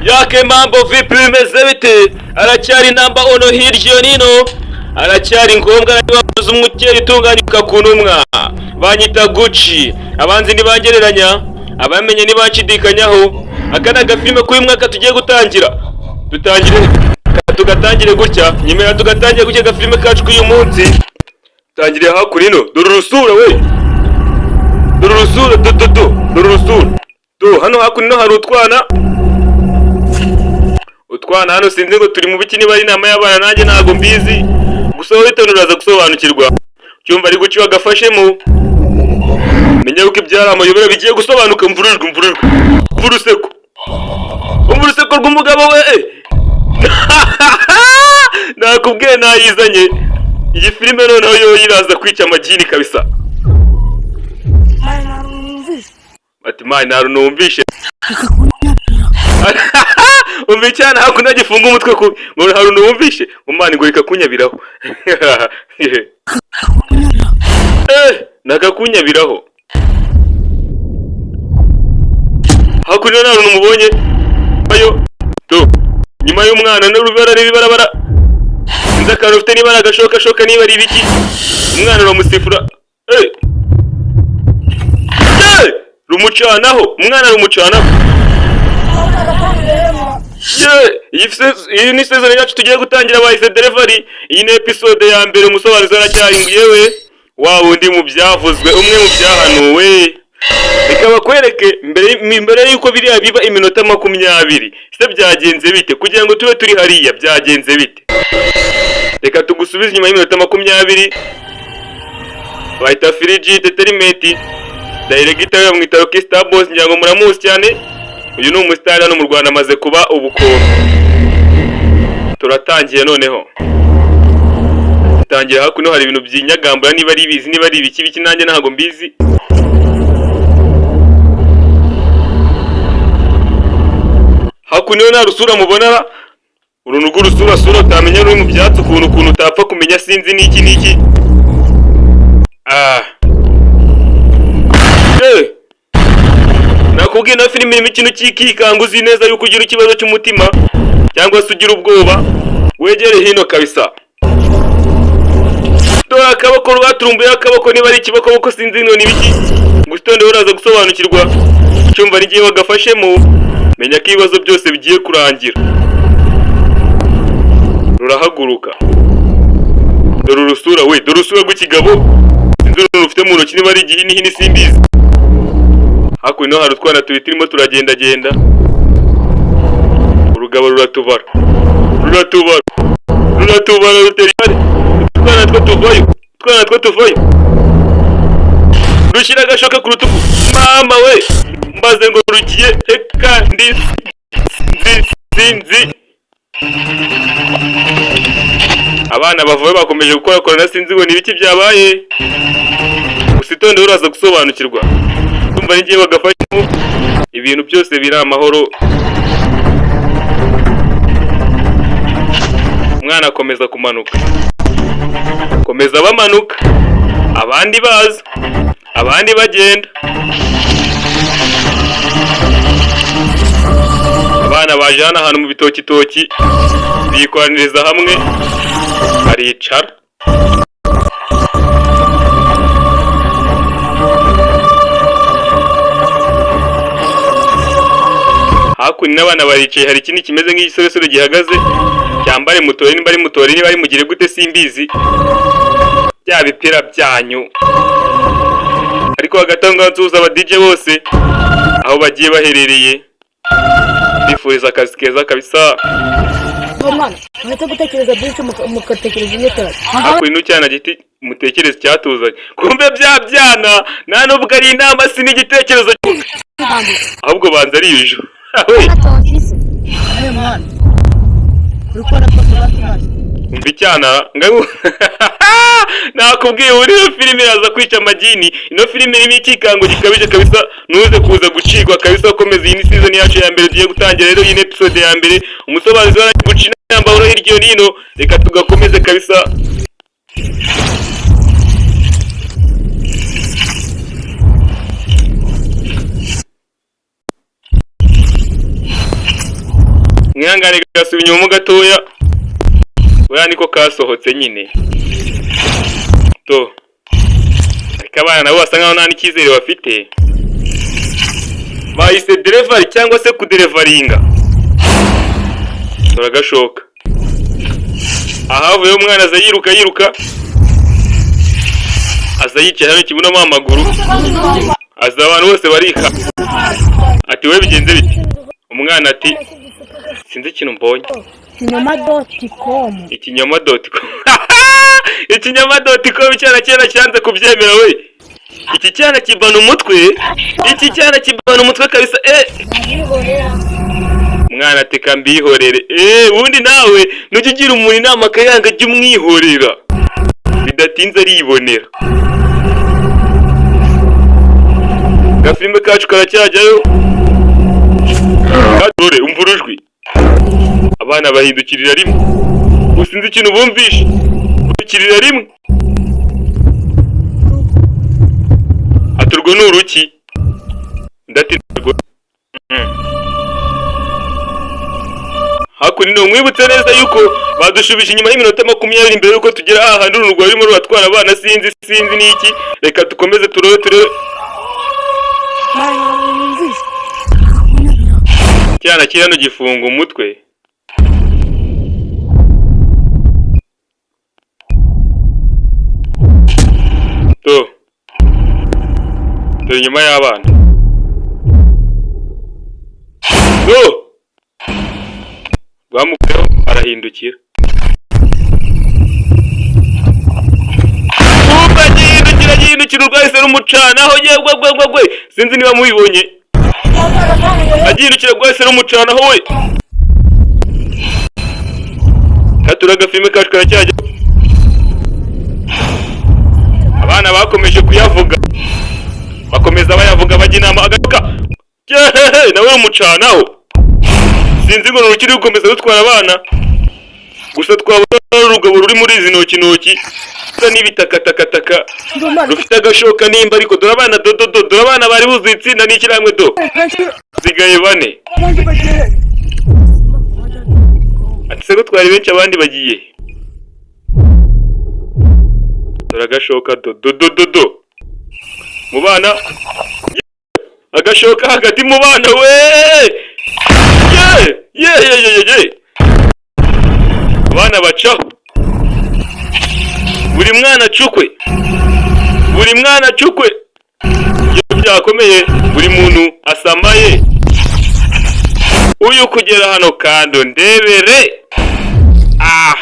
Yake mambo vipi, bimeze bite? Aracyari namba ono hirya nino, aracyari ngombwa babuze umukeri utunganyuka ku ntumwa. Banyita Gucci, abanzi ntibangereranya, abamenye ntibanshidikanyaho. Aka ni agafilime k'uyu mwaka tugiye gutangira. Dutangire tugatangire gutya, nyemera tugatangire gutya agafilime kacu k'uyu munsi. Tangiriye hakuno ino, dore urusura we! Dore urusura, do do do, dore urusura. Do hano hakuno ino hari utwana. Utwana hano sinzi ngo turi mu biki, niba ari inama y'abana nanjye ntabwo mbizi. Gusa wowe witonde uraza gusobanukirwa. Cyumva ari guciwa agafashemo. Menya yuko ibyari amayobera bigiye gusobanuka. Mvurujwe, mvurujwe. Umva uruseko. Umva uruseko rw'umugabo we! Nakubwiye nayizanye. Iyi filime noneho yo iraza kwica amagini kabisa. Ati man, nta runtu wumvishe. Umva icyana hakuno gifunga umutwe kubi ngo hari uruntu wumvishe ngo man, ngo reka kunyabiraho. Eh, nakakunyabiraho. Hakuno nta runtu mubonye ayo do nyuma y'umwana n'urubara n'ibibarabara, sinzi akantu ufite, niba ari agashokashoka, niba ari ibiki. Umwana uramusifura, eh eh, rumucanaho, umwana rumucanaho. Ye, iyi ni season yacu tugiye gutangira, bahise delivery. Iyi ni episode ya mbere. Umusobanuzi aracyari yewe wa wundi mu byavuzwe, umwe mu byahanuwe. Reka bakwereke mbere y'uko biriya biba, iminota 20 se byagenze bite kugira ngo tube turi hariya? Byagenze bite? Reka tugusubize inyuma y'iminota 20. Bahita Firiji Entertainment, director bamwita Rocky Star Boss, ngira ngo muramuzi cyane. Uyu ni umusitari hano mu Rwanda, amaze kuba ubukombe. Turatangiye noneho, tangira hakuno hari ibintu byinyagambura, niba ari ibizi, niba ari ibiki biki, nanjye ntabwo mbizi. Hakuno nta rusura mubonara, uru ni urw'urusura sura utamenya ruri mu byatsi ukuntu utapfa kumenya, sinzi n'iki n'iki. Ah, eh, nakubwiye na filime irimo ikintu cy'ikikanga. Uzi neza yuko ugira ikibazo cy'umutima cyangwa se ugira ubwoba, wegere hino kabisa. Dore akaboko rwaturumbuyeho akaboko, niba ari ikibokoboko, sinzi ngo ni ibiki. Gusa itonde uraza gusobanukirwa. Cyumva n'igihe bagafashemo, menya ko ibibazo byose bigiye kurangira. Rurahaguruka, dore urusura we, dore urusura rw'ikigabo, sinzi uruntu rufite mu ntoki, niba ari igihinihini, simbizi. Hakuno hari utwana tubiri turimo turagendagenda. Urugabo ruratubara, ruratubara, ruratubara, rutera ibare. Utwana two tuvayo, utwana two tuvayo, rushyira agashoka ku rutugu. Mama we, mbaze ngo rugiye reka ndi nzi sinzi. Abana bavuye bakomeje gukorakorana, sinzi ngo ni ibiki byabaye. Gusa itonde uraza gusobanukirwa. Tumva n'igihe bagafashamo, ibintu byose biri amahoro. Umwana akomeza kumanuka, komeza bamanuka, abandi baza, abandi bagenda. Abana baje hano ahantu mu bitokitoki, bikoraniriza hamwe, baricara. Hakuno n'abana baricaye, hari ikindi kimeze nk'igisoresore gihagaze cyambare mutori, niba ari mutori, niba ari mugire gute, simbizi, bya bipira byanyu. Ariko hagati aho ngaho nsuhuza aba DJ bose aho bagiye baherereye, bifuriza akazi keza kabisa. Uwo mwana muretse gutekereza byinshi, mugatekereza inyeterano. Hakuno cyana giti mutekereze icyatuzanye, kumbe bya byana nta nubwo ari inama, si n'igitekerezo, ahubwo banza ari ijo. Ayo mwana, uri kubona ko tuba tumaze Umva icyana nakubwiye, ubu ino filime iraza kwica amagini. Ino filime irimo ikikango gikabije kabisa, ntuze kuza gucikwa kabisa. Komeza, iyi ni season yacu ya mbere tugiye gutangira. Rero iyi ni episode ya mbere. Umusobanuzi wa guca inama hirya no hino, reka tugakomeze kabisa. Mwihangane, gasuba inyuma mo gatoya. Buriya niko kasohotse nyine to, ariko abana nabo basa nkaho nta n'icyizere bafite. Bahise delivery cyangwa se kudeliveringa. Turagashoka ahavuyeho, umwana aza yiruka yiruka, aza yicaye hano kibunamo amaguru, aza abantu bose barika. Ati: "Wowe bigenze bite?" Umwana ati: "Sinzi ikintu mbonye." Ikinyoma.com. Ikinyoma.com, ikinyoma.com. Icyana cyera cyanze kubyemera we. Iki cyana kibana umutwe, iki cyana kibana umutwe kabisa. Umwana ati: "Mbihorere." Ubundi nawe nujya ugira umuntu inama akayanga, jya umwihorera, bidatinze aribonera. Agafilime kacu karacyajyayo. Dore umva urujwi, abana bahindukirira rimwe. Gusa sinzi ikintu bumvishe, bahindukirira rimwe. Ati: "Urwo ni uruki?" Undi ati: "Urwo." Hakuno mwibutse neza yuko badushubije inyuma y'iminota 20 mbere yuko tugera aha hantu uru rurimo ruratwara abana. Sinzi, sinzi n'iki. Reka dukomeze turebe, turebe. Yumvise. Cyana kiri hano gifunga umutwe. To dore inyuma y'abana, do rwamukuyeho, arahindukira. Kumva agihindukira, agihindukira, urwahise rumucanaho. Yewe gwe gwe gwe, sinzi niba mubibonye. Agihindukira rwahise rumucanaho we. Katura agafilime kacu karacyajya. Abana bakomeje kuyavuga, bakomeza bayavuga, bajya inama. Agaruka yehehe, nawe rumucanaho. Sinzi ngo ni urukiri gukomeza rutwara abana gusa. Twabona urugabo ruri muri izi ntoki ntoki rusa n'ibitakatakataka, rufite agashoka nimba. Ariko dore abana, do do do, dore abana bari buzuye itsinda n'ishyirahamwe. Do sigaye bane. Abandi bagiye. Ati: "Se ko twari benshi, abandi bagiye?" Dore agashoka, do do do do do, mu bana, agashoka hagati mu bana we. Ye ye ye ye ye ye, abana bacaho, buri mwana acukwe, buri mwana acukwe. Iyo byakomeye, buri muntu asamaye. Uyu kugera hano kando ndebere. Ah,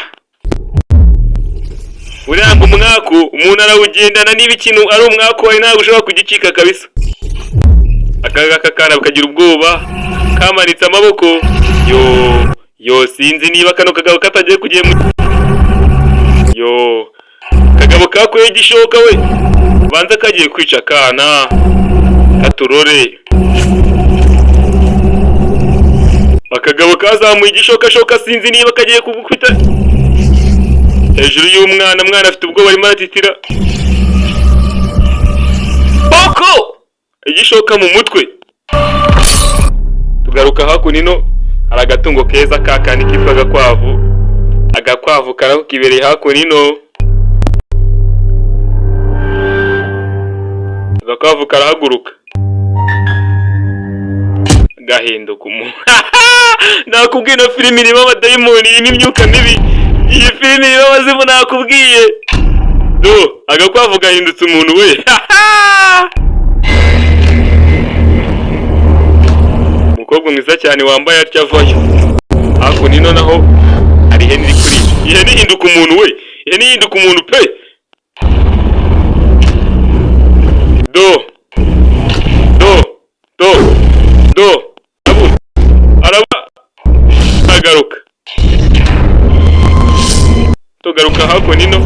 buriya ngo umwaku umuntu arawugendana. Niba ikintu ari umwaku wawe, ntabwo ushobora kugicika kabisa. Aka ngaka kana kagira ubwoba, kamanitse amaboko. Yo yo, sinzi niba kano kagabo katagiye kugiye mu yo. Kagabo kakuye igishoka we, banza kagiye kwica akana katurore. Akagabo kazamuye igishokashoka, sinzi niba kagiye kugukubita hejuru y'umwana. Mwana afite ubwoba, arimo aratitira. Boko igishoka mu mutwe. Tugaruka hakuno ino, hari agatungo keza ka kandi kitwa agakwavu. Agakwavu karako kibereye hakuno ino. Agakwavu karahaguruka, gahinduka umuntu. Nakubwiye, ino filimi irimo abadayimoni, irimo imyuka mibi. Iyi filimi irimo abazimu, nakubwiye. Do agakwavu gahindutse umuntu we. Umukobwa mwiza cyane wambaye atya avayo. Hakuno ino naho hari ihene iri kuri ihene ihinduka umuntu we. Ihene ihinduka umuntu pe. Do do do do, arabura, araba aragaruka. Tugaruka hakuno ino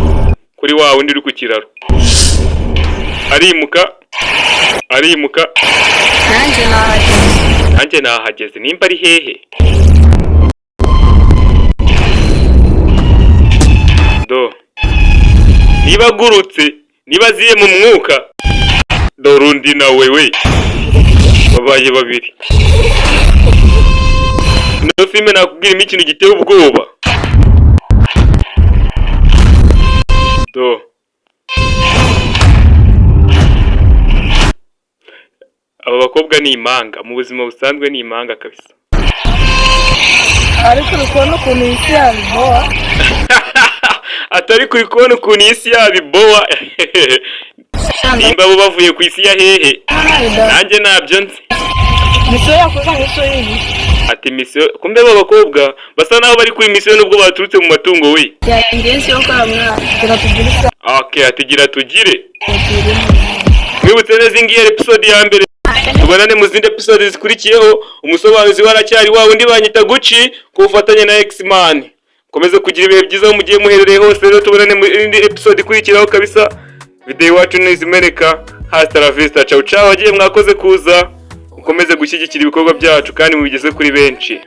kuri wa wundi uri ku kiraro, arimuka, arimuka. Nanjye nahageze. Nanjye nahageze, nimba ari hehe. Do niba agurutse, niba aziye mu mwuka. Dore undi nawe we, babaye babiri. Ino filime. Filime nakubwiramo ikintu giteye ubwoba. Do, aba bakobwa ni impanga mu buzima busanzwe, ni impanga kabisa. Ariko uri kubona ukuntu iyi si yabiboha? Atari kuri kubona ukuntu iyi si yabibowa? Nimba bo bavuye ku isi ya hehe, nanjye ntabyo nzi. Mission yakoze, mission y'iyi. Ati mission. Kumbe abo bakobwa basa naho bari kuri mission nubwo baturutse mu matungo we. Yanjye si yo kwa mwana. Reka tugire isaha. Okay, ati gira tugire. Tugire. Mwibutse neza, iyi ngiyi yari episode ya mbere. Tubonane mu zindi episode zikurikiyeho. Umusobanuzi waracyari wa wundi, banyita Gucci, ku bufatanye na X-Man. Mukomeze kugira ibihe byiza aho mugiye muherereye hose. Rero tubonane mu yindi episode ikurikiraho kabisa. Video iwacu ntizimeneka. Hasta la vista, ciao ciao. Abagiye, mwakoze kuza. Mukomeze gushyigikira ibikorwa byacu kandi mubigeze kuri benshi.